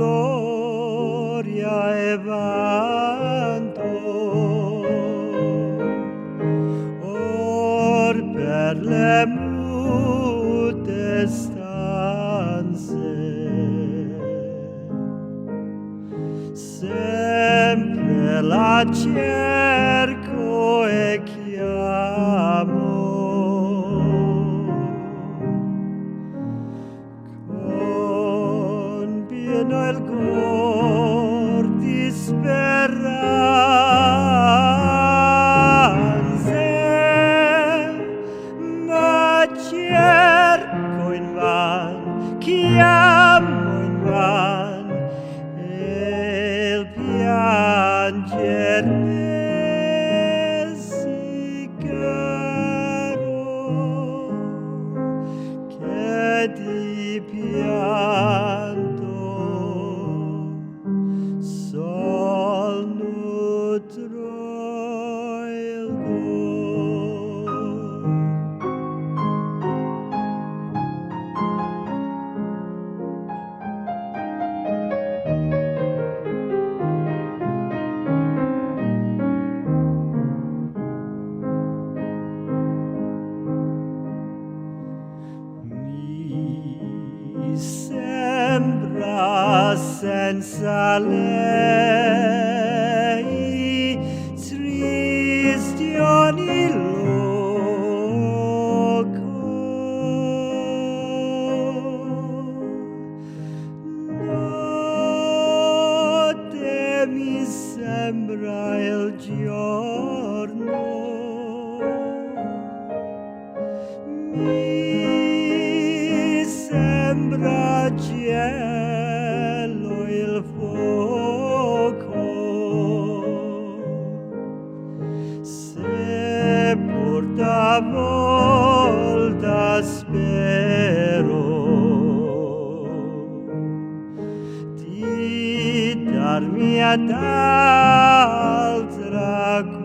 gloria e vanto, or per le mute stanze, sempre la cerco e chiamo, con pieno il cor di speranze, ma cerco invan, chiamo invan, e il pianger m'è sì caro, che di pianto sol nutro il cor. Mi sembra senza lei triste ogni loco. Notte mi sembra il giorno, mi sembra cielo il fuoco, se pur talvolta spero di darmi ad altra cura.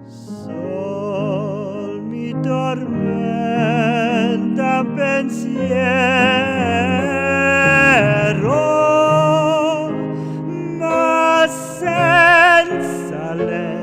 Sol mi tormenta pensiero, ma senza lei